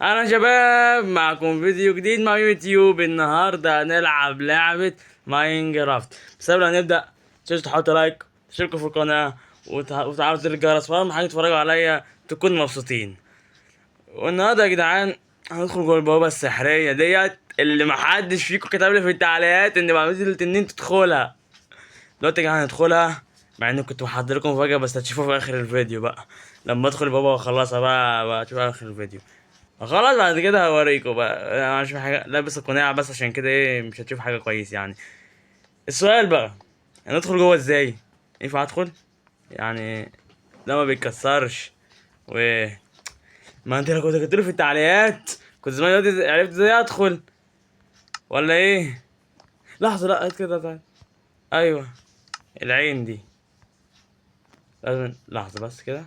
انا شباب معكم فيديو جديد مع يوتيوب. النهارده هنلعب لعبة ماينكرافت. بس قبل ما نبدأ متنسوش تحطوا like، تشتركوا في القناة وتفعلوا زر الجرس، فأهم حاجة تتفرجوا عليا تكونوا مبسوطين. والنهارده يا جدعان هندخل جوه البوابة السحرية ديت اللي محدش فيكم كتب لي في التعليقات ان بعمل التنين تدخلها. دلوقتي يا جدعان هندخلها، مع اني كنت محضر لكم مفاجأة بس هتشوفوها في اخر الفيديو بقى، لما ادخل البوابة واخلصها بقى هتشوفوها في اخر الفيديو. خلاص بعد كده هوريكم بقى. انا مش حاجة لابس القناع بس عشان كده ايه مش هتشوف حاجة كويس يعني. السؤال بقى هندخل جوه ازاي؟ ينفع ادخل؟ يعني ده ما بيتكسرش. و ما انت لو كنت كتبت في التعليقات كنت زمان دلوقتي عرفت ازاي ادخل ولا ايه؟ لحظة، لا هات كده تعالى. ايوه العين دي لازم، لحظة بس كده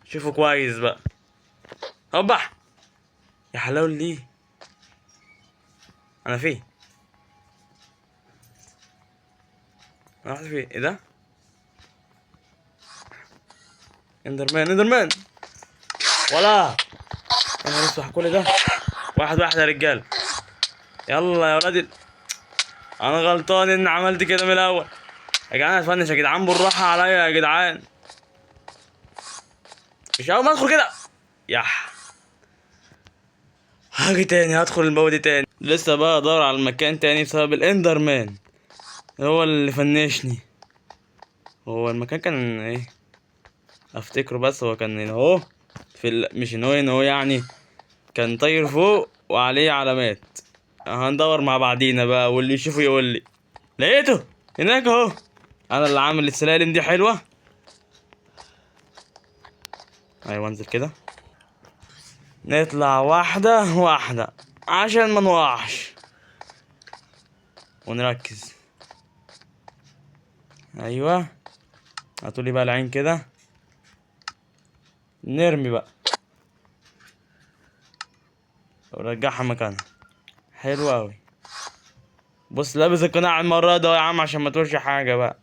شوفوا كويس بقى. هوبا يا حلاوة ليه انا فين؟ انا رحت فين؟ ايه ده؟ اندرمان، اندرمان ولا انا لسه كل ده واحد واحد يا رجال. يلا يا ولادي، انا غلطان اني عملت كده من الاول يا جدعان. هتفنش يا جدعان، بالراحه عليا يا جدعان، مش اول ما ادخل كده يح هاجي تاني، هدخل البوابه دي تاني. لسه بقى ادور على المكان تاني بسبب الاندرمان هو اللي فنشني. هو المكان كان ايه افتكره، بس هو كان هنا اهو في مش هنا هنا اهو، يعني كان طاير فوق وعليه علامات. هندور مع بعضينا بقى واللي يشوفه يقول لي. لقيته هناك اهو، انا اللي عامل السلالم دي حلوه. ايوه انزل كده، نطلع واحده واحده عشان ما نوقعش ونركز. ايوه هاتولي بقى العين كده، نرمي بقى ورجعها مكانها. حلو قوي. بص لابس القناع المره دي يا عم عشان ما تقولش حاجه بقى.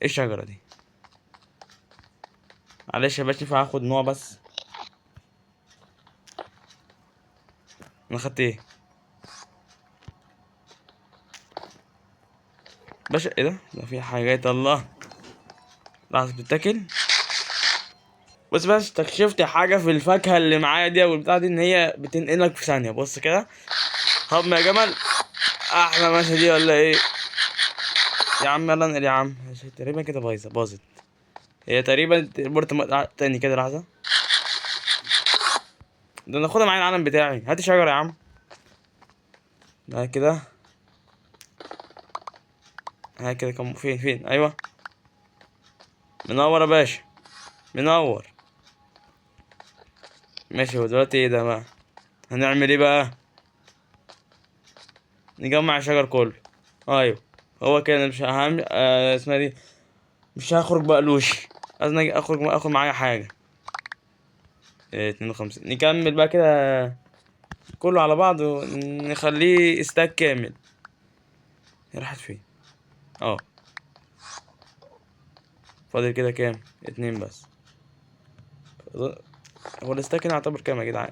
ايه الشجره دي؟ معلش يا باشا ينفع اخد نوع بس؟ انا خدت ايه باشا؟ ايه ده؟ ده في حاجات. الله لحظه بتتاكل. بص بس اكتشفت حاجه في الفاكهه اللي معايا دي والبتاع دي، ان هي بتنقلك في ثانيه. بص كده، هضم يا جمل، احلى ماشيه دي ولا ايه يا عم؟ يلا انقل يا عم. تقريبا كده بايظه، باظت هي تقريبا. بورت تاني كده لحظه، ده ناخدها معايا العالم بتاعي. هات الشجره يا عم. ده كده، ها كده كم فين فين؟ ايوه منور يا باشا، منور. ماشي. هو دلوقتي ايه ده بقى؟ هنعمل ايه بقى؟ نجمع الشجر كله. ايوه هو كده. مش هعمل، اسمها دي، مش هخرج بقلوش، لازم اجي اخرج اخد معايا حاجه. 52. نكمل بقى كده كله على بعضه، نخليه استاك كامل. هي راحت فين؟ فاضل كده كام؟ 2 بس. هو الاستاك هنا يعتبر كام يا جدعان؟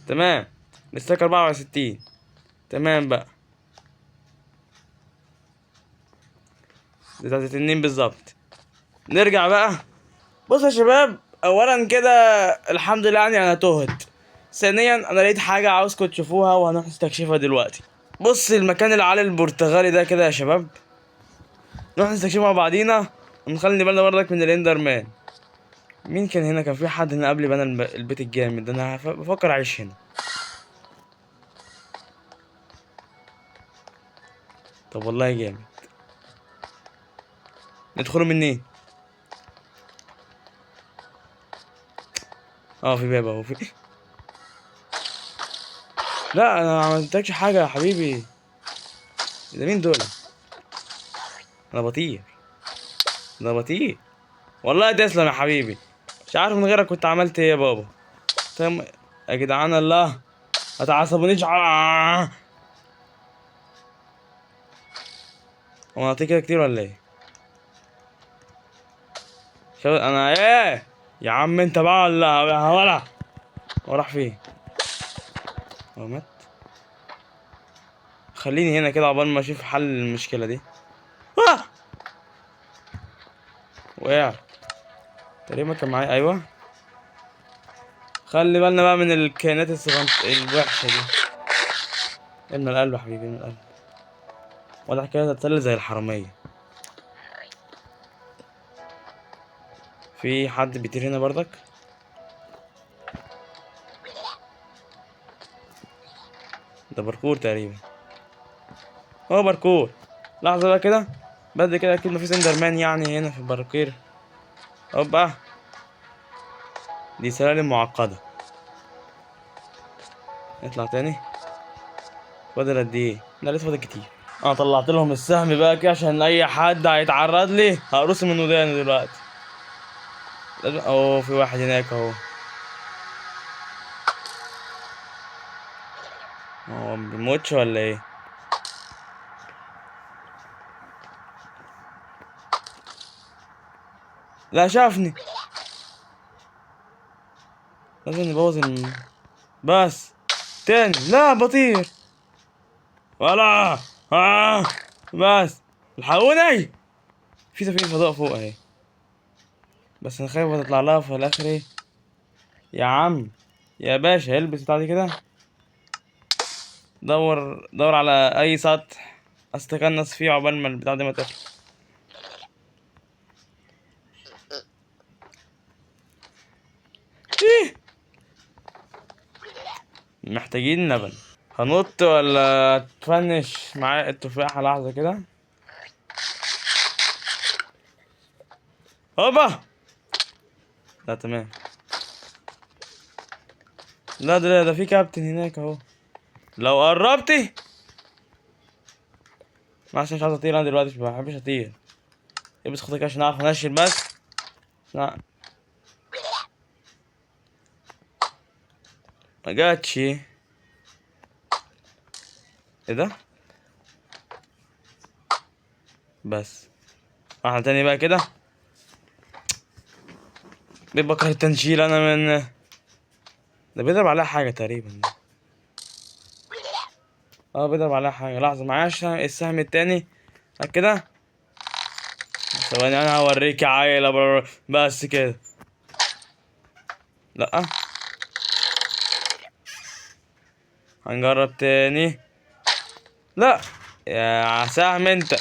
تمام الاستاك 64. تمام بقى، بتاعت 2 بالظبط. نرجع بقى. بصوا يا شباب، اولا كده الحمد لله انا تهت. ثانيا انا لقيت حاجه عاوزكم تشوفوها وهنروح نستكشفها دلوقتي. بص المكان اللي على البرتغالي ده كده يا شباب، نروح نستكشفه مع بعضينا ونخلي بالنا برضك من الاندرمان. مين كان هنا؟ كان في حد هنا قبل بنى البيت الجامد ده. انا بفكر اعيش هنا. طب والله جامد. ندخله منين؟ في باب اهو. في لا انا ما عملتلكش حاجه يا حبيبي. ده مين دول؟ انا بطير، ده بطير والله. تسلم يا حبيبي، مش عارف من غيرك كنت عملت ايه يا بابا. تمام يا جدعان، الله ما تعصبونيش. هو انا كده كتير ولا ايه؟ شو انا ايه يا عم انت بقى ولا ولا هو راح فين؟ هو مات. خليني هنا كده عقبال ما اشوف حل المشكلة دي. آه! وقع تقريبا كان معايا. ايوه خلي بالنا بقى من الكائنات الصغنطه الوحشة دي. ابن القلب يا حبيبي، ابن القلب. واضح كده تتسلل زي الحرامية. في حد بيطير هنا برضك؟ ده باركور تقريبا، هو باركور. لحظة بقى كده، بدري كده اكيد مفيش اندرمان يعني هنا في الباركور. هوبا، دي سلالم معقدة. نطلع تاني. فاضل قد ايه؟ لا لسه فاضل كتير. انا طلعت لهم السهم بقى كده عشان اي حد هيتعرض لي هقرصه من ودانه دلوقتي. لازم. اهو في واحد هناك اهو. هو ما بيموتش ولا ايه؟ لا شافني. لازم نبوظ بس تاني. لا بطير ولا. بس الحقوني، في سفينة فضاء فوق اهي، بس انا خايف تطلع لها في الاخر. ايه يا عم يا باشا، البس بتاع دي كده. دور على اي سطح استكنس فيه عقبال ما البتاع دي ما تخلص. ايه محتاجين لبن. هنط ولا تفنش معايا التفاحة؟ لحظة كده. هوبا. لا تمام. لا ده في كابتن هناك اهو. لو قربتي معلش مش عايز اطير انا دلوقتي، مش بحبش اطير. البس خطك عشان اعرف انشل بس. لا ما جاتش. ايه ده؟ بس واحدة تاني بقى كده. ليه بكره التنشيل انا؟ من ده بيضرب عليها حاجة تقريبا. بيضرب عليها حاجة. لحظة معايا السهم التاني كده. ثواني انا هوريك يا عيلة. بس كده. لا هنجرب تاني. لا يا سهم انت،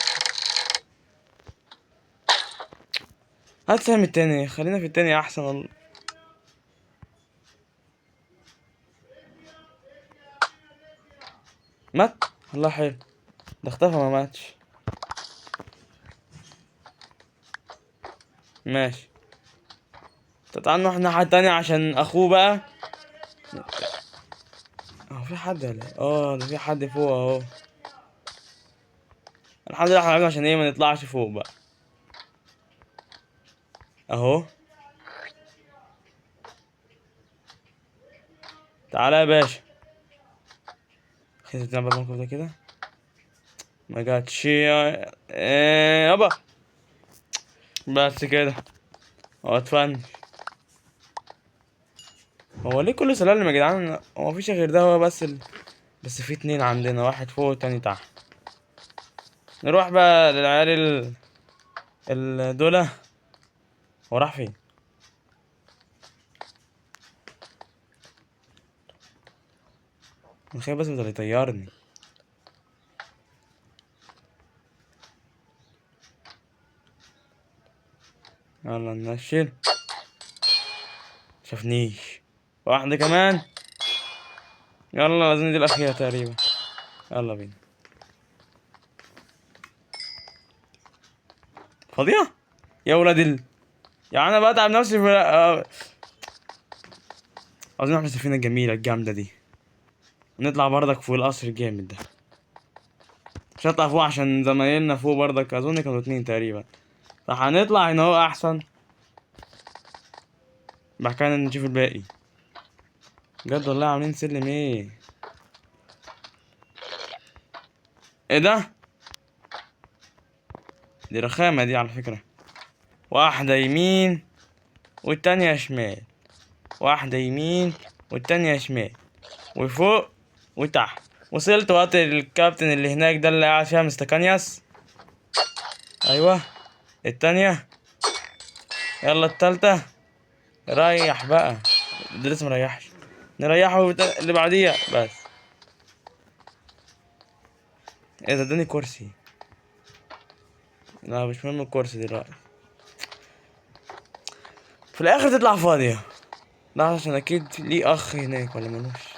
هات سهم التاني، خلينا في التاني احسن. والله مات. الله حلو، ده اختفى ما ماتش. ماشي طب تعال نروح الناحية التانية عشان اخوه بقى. هو في حد ولا ايه؟ ده في حد فوق اهو. الحمد لله احنا عملنا عشان ايه ما نطلعش فوق بقى. اهو تعالى يا باشا. خلينا نلعب الموقف ده كده. ما جاتش يا إيه يابا. بس كده هو اتفنش. هو ليه كل سلالم يا جدعان؟ هو مفيش غير ده، هو بس بس في اتنين عندنا، واحد فوق والتاني تحت. نروح بقى للعيال دول. هو راح فين؟ انا خايف بس يفضل يطيرني. يلا ننشل. شافنيش. واحدة كمان. يلا لازم دي الأخيرة تقريبا. يلا بينا. فاضية؟ يا ولاد ال يعني أنا بتعب نفسي في عاوزين نروح السفينة الجميلة الجامدة دي. نطلع برضك فوق القصر الجامد ده. مش هنطلع فوق عشان زمايلنا فوق برضك، أظن كانوا 2 تقريبا. فهنطلع هنا هو أحسن. بعد كده نشوف الباقي. بجد والله عاملين سلم ايه؟ ايه ده؟ دي رخامة دي على فكرة. واحدة يمين والتانية شمال، واحدة يمين والتانية شمال، وفوق وتحت. وصلت وقت الكابتن اللي هناك ده اللي قاعد فيها مستكانيوس. ايوه التانية، يلا التالتة. ريح بقى، ده لسه مريحش، نريحه اللي بعديها بس. ايه ده؟ اداني كرسي. لا مش مهم الكرسي دلوقتي. في الاخر تطلع فاضية. لا عشان اكيد ليه اخ هناك ولا ملوش.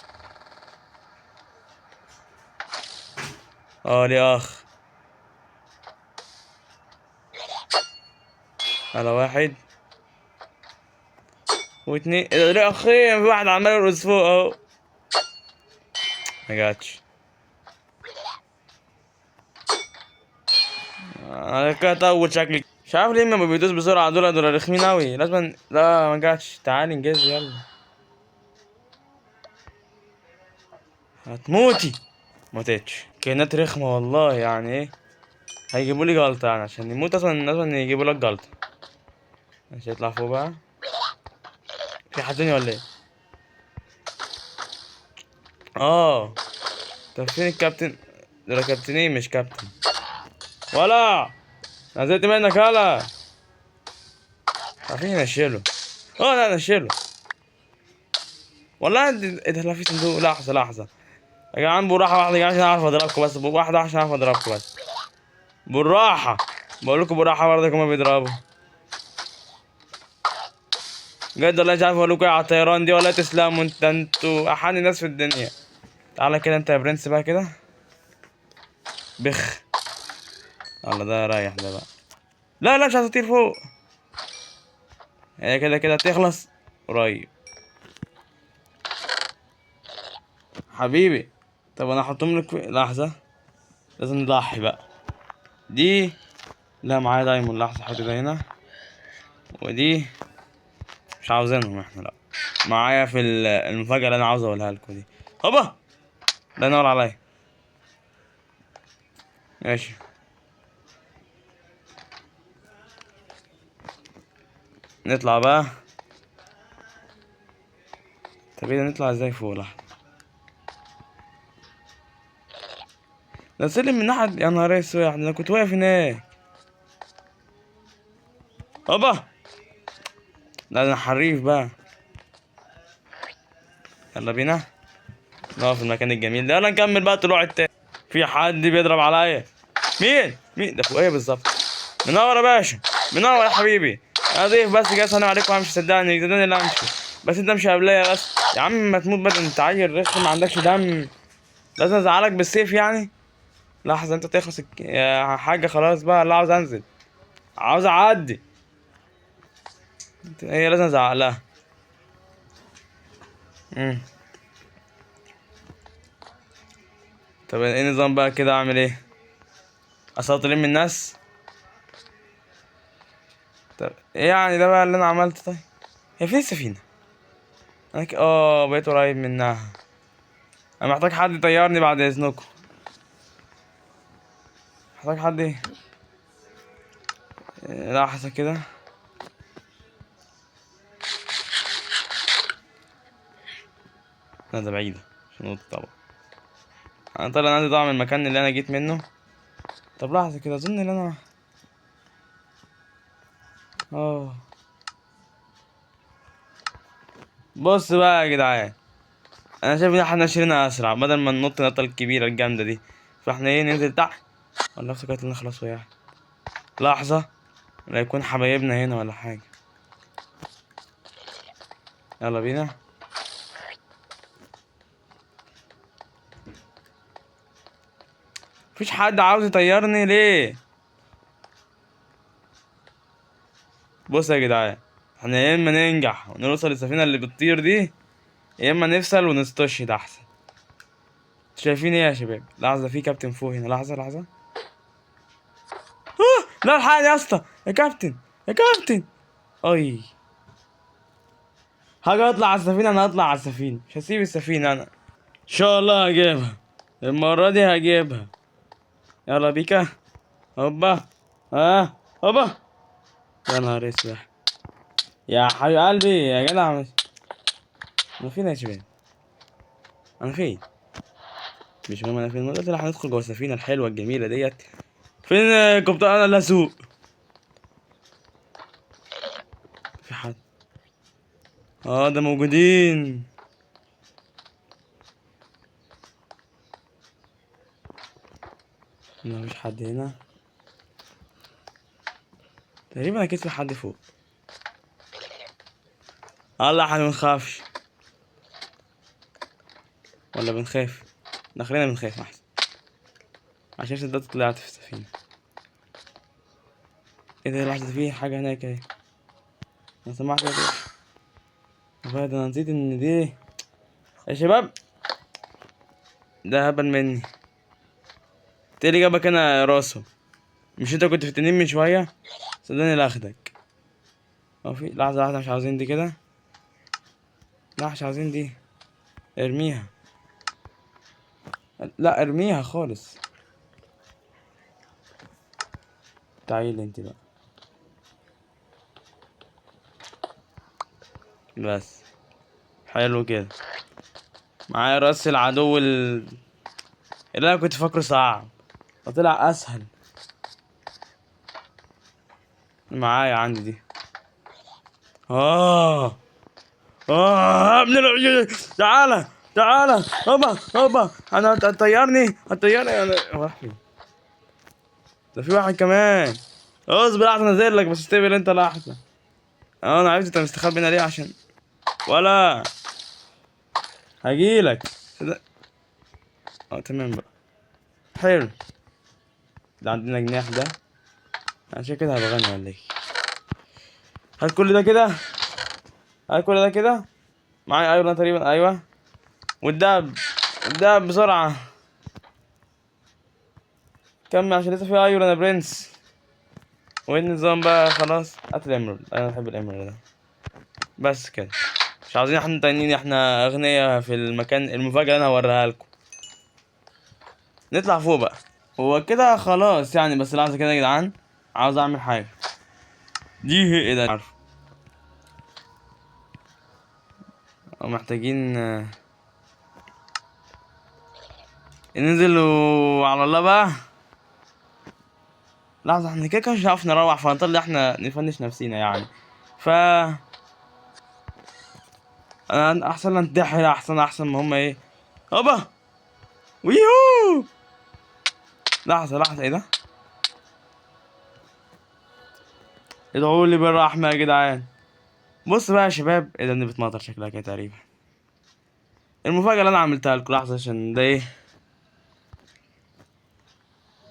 ليه اخ. على 1 و2. ايه ده؟ ليه اخين؟ في واحد عمال يرقص فوق اهو. ما جاتش. انا كده اطول شكلي. مش عارف ليه ما بيدوس بسرعة دول رخمين اوي. لازم لا ما جاتش. تعالي انجزي يلا. هتموتي. ما ماتتش. كائنات رخمة والله. يعني ايه هيجيبوا لي جلطة يعني عشان يموت اصلا لازم يجيبوا لك جلطة. مش هيطلع فوق بقى. في حد تاني ولا ايه؟ طب فين الكابتن؟ ده كابتن ايه مش كابتن. ولا نزلت منك. يلا عارفين نشيله. لا نشيله والله. ايه ده؟ لا في صندوق. لحظة لحظة يا جدعان، بالراحة واحدة يا جدعان عشان اعرف اضربكم بس. واحدة عشان اعرف اضربكم بس. بالراحة بقول لكم، بالراحة برضه هما بيضربوا بجد والله. مش عارف اقول لكم ايه على الطيران دي ولا تسلموا. انتوا احن ناس في الدنيا. تعالى كده انت يا برنس بقى كده. بخ. الله ده رايح ده بقى. لا لا مش عايز اطير فوق. هي كده كده تخلص قريب حبيبي. طب انا هحطهم لك في لحظة، لازم نضحي بقى. دي لا معايا دايموند. لحظة احط ده هنا، ودي مش عاوزينهم احنا. لا معايا في المفاجأة اللي انا عاوز اقولها لكم دي. هوبا لا ينور عليا. ماشي نطلع بقى. طب ايه ده؟ نطلع ازاي فوق؟ لحظة ده سلم من ناحية. يا نهار اسود انا كنت واقف هناك. هوبا لا ده انا حريف بقى. يلا بينا نقف في المكان الجميل ده. يلا نكمل بقى طلوع التاني. في حد بيضرب عليا. مين؟ مين ده؟ فوقيه بالظبط. منور يا باشا، منور يا حبيبي. انا ضيف بس جاي اسلم عليكم وامشي. صدقني صدقني لا امشي، بس انت امشي قبليا بس يا عم. ما تموت بدل انت عيل رخم ما عندكش دم. لازم ازعلك بالسيف يعني. لحظة انت تخلص يا حاجة خلاص بقى. لا عاوز انزل، عاوز اعدي. هي لازم ازعق لها. طب ايه النظام بقى كده؟ اعمل ايه؟ اساطر من الناس؟ طب ايه يعني ده بقى اللي انا عملته؟ طيب هي فين السفينة؟ انا بقيت قريب منها. انا محتاج حد يطيرني بعد اذنكم. محتاج حد ايه؟ لحظة كده. لا ده بعيدة عشان نقطة طبعا. انا طالع عندي ضاع من المكان اللي انا جيت منه. طب لحظة كده، اظن ان انا بص بقى يا جدعان، انا شايف ان احنا نشيلنا اسرع بدل ما ننط النطة الكبيرة الجامدة دي. فاحنا ايه ننزل تحت. والله افتكرت ان خلاص وقعت. لحظة لا يكون حبايبنا هنا ولا حاجة. يلا بينا. مفيش حد عاوز يطيرني ليه؟ بص يا جدعان، احنا يا اما ننجح ونوصل للسفينة اللي بتطير دي، يا اما نفصل ونستشهد احسن. شايفين ايه يا شباب؟ لحظة، في كابتن فوق هنا. لحظة لحظة. لا الحقني يا اسطى، يا كابتن يا كابتن. اي حاجة، اطلع على السفينة. انا هطلع على السفينة، مش هسيب السفينة انا. ان شاء الله هجيبها المرة دي، هجيبها. يلا بيكا. هوبا. هوبا. يا نهار اسود. يا حبيب قلبي يا جدع. انا فين يا شباب؟ انا فين؟ مش مهم انا فين. دلوقتي هندخل جوه السفينة الحلوة الجميلة ديت. فين القبطان؟ انا اللي اسوق. في حد؟ ده موجودين. ما فيش حد هنا تقريبا، اكيد في حد فوق. الله، احنا ما بنخافش ولا بنخاف؟ لا خلينا بنخاف احسن، عشان صدقت طلعت في السفينة. ايه ده؟ لحظة، في حاجة هناك اهي. انا سمعت كده. ده انا نسيت ان دي يا شباب، ده هبل مني. إنت إيه اللي جابك هنا يا راسه؟ مش انت كنت في التنين من شوية؟ صدقني لا اخدك. هو في لحظة، لحظة، مش عاوزين دي كده. لا مش عاوزين دي، ارميها. لا ارميها خالص. تعالي انت بقى بس. حلو كده. معايا راس العدو اللي انا كنت فاكره صعب وطلع اسهل. معايا عندي دي. ابن تعالى تعالى. هوبا هوبا، انا هتطيرني هتطيرني. انا هو راح فين؟ ده في واحد كمان. اصبر لحظة، انزل لك بس استقبل انت لحظة. انا عرفت انت مستخبي هنا ليه، عشان ولا هجيلك. تمام بقى، حلو. ده عندنا جناح ده، عشان كده هبقى غني ولا ايه؟ هات كل ده كده، هات كل ده كده. معايا ايرون تقريبا. ايوه، والدهب، الدهب بسرعة. كمل عشان لسه في iron يا برنس. وايه النظام بقى؟ خلاص هات ال emerald، انا بحب ال emerald ده. بس كده، مش عاوزين احنا تانيين، احنا اغنياء في المكان. المفاجأة اللي انا هوريها لكم. نطلع فوق بقى. هو كده خلاص يعني، بس لحظة كده يا جدعان، عاوز اعمل حاجة. دي ايه ده؟ عارف محتاجين ننزل وعلى الله بقى. لحظة، احنا كده كده مش هنعرف نروح، فهنضطر احنا نفنش نفسينا يعني. ف انا احسن ننتحر، احسن ما هما ايه. هوبا ويهو. لحظة لحظة، ايه ده؟ ادعوا لي بالرحمة يا جدعان. بص بقى يا شباب، ايه ده؟ اللي بتمطر شكلها كده تقريبا. المفاجأة اللي انا عملتها لكم، لحظة عشان ده ايه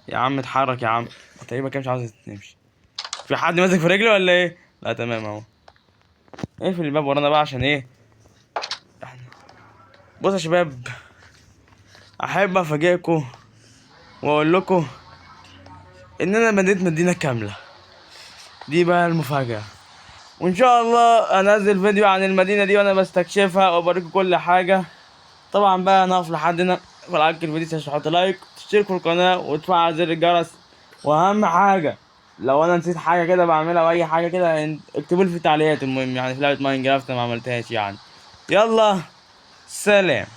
يا عم؟ اتحرك يا عم. تقريبا كده مش عاوز تمشي. في حد ماسك في رجلي ولا ايه؟ لا تمام اهو. اقفل الباب ورانا بقى عشان ايه؟ بص يا شباب، احب افاجئكم واقول لكم ان انا بنيت مدينة كاملة. دي بقى المفاجأة، وان شاء الله انزل فيديو عن المدينة دي وانا بستكشفها وبوريكم كل حاجة. طبعا بقى نقف لحد هنا. لو عجبك الفيديو عشان تحط لايك، تشترك في القناة، وتفعل زر الجرس. واهم حاجة لو انا نسيت حاجة كده بعملها او اي حاجة كده اكتبوا لي في التعليقات. المهم في لعبة ماينكرافت ما عملتهاش. يلا سلام.